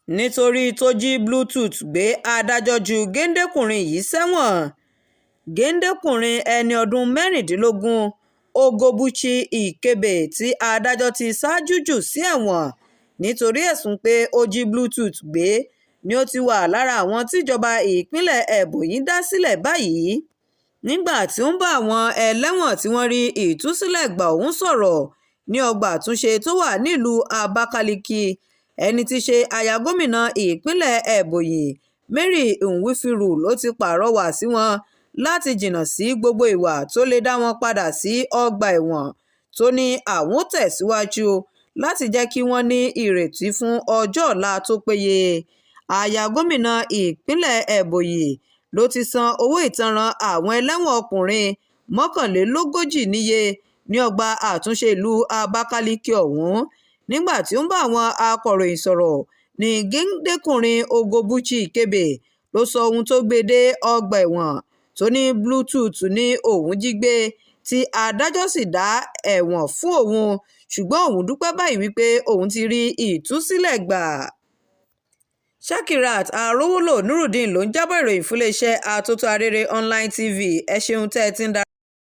Nítorí tó jí Bluetooth gbé, adájọ́ ju géńdé-kùnrin yìí sẹ́wọ̀n. Géńdé-kùnrin ẹni ọdún 16 Ògòbùchì Ìkẹbè tí adájọ́ ti ṣáájú jù sí ẹ̀wọ̀n nítorí ẹ̀sùn pé ó jí Bluetooth gbé ni ó ti wà lára àwọn tíjọba ìpínlẹ̀ Ebonyi dá sílẹ̀ báyìí. Nígbà tí ó ń bá àwọn ẹlẹ́wọ̀n tí wọ́n rí ìtúsílẹ̀ gbà ọ̀hún sọ̀rọ̀ ní ọgbà àtúnṣe tó wà nílùú Abakaliki, ẹni tí í ṣe aya gómìnà ìpínlẹ̀ Ebonyi, Mary Nwifuru, ló ti pàrọwà sí wọn láti jìnnà sí gbogbo ìwà tó lè dá wọn padà sí ọgbà ẹ̀wọ̀n, tó ní àwọn ó tẹ̀síwájú láti jẹ́ kí wọ́n ní ìrètí fún ọjọ́ ọ̀la tó péye. Aya gómìnà ìpínlẹ̀ Ebonyi ló ti san owó ìtanràn àwọn ẹlẹ́wọ̀n ọkùnrin 41 níye ní ọgbà àtúnṣe ìlú Abakaliki ọ̀hún. Nígbà tí ó ń bá àwọn akọ̀ròyìn sọ̀rọ̀ ní géńdé-kùnrin Ògòbùchì Ìkẹbè ló sọ ohun tó gbé e dé ọgbà ẹ̀wọ̀n, tó ní Bluetooth ní òun jí gbé tí adájọ́ sì dá ẹ̀wọ̀n fún òun, ṣùgbọ́n òun dúpẹ́ báyìí wípé òun ti rí ìtúsílẹ̀ gbà. Shakirat Arówólò Nurudeen ló ń jábọ̀ ìròyìn fún iléeṣẹ́ Atótó Arére Online TV. Ẹ ṣeun tẹ́ ẹ ti ń darapọ̀.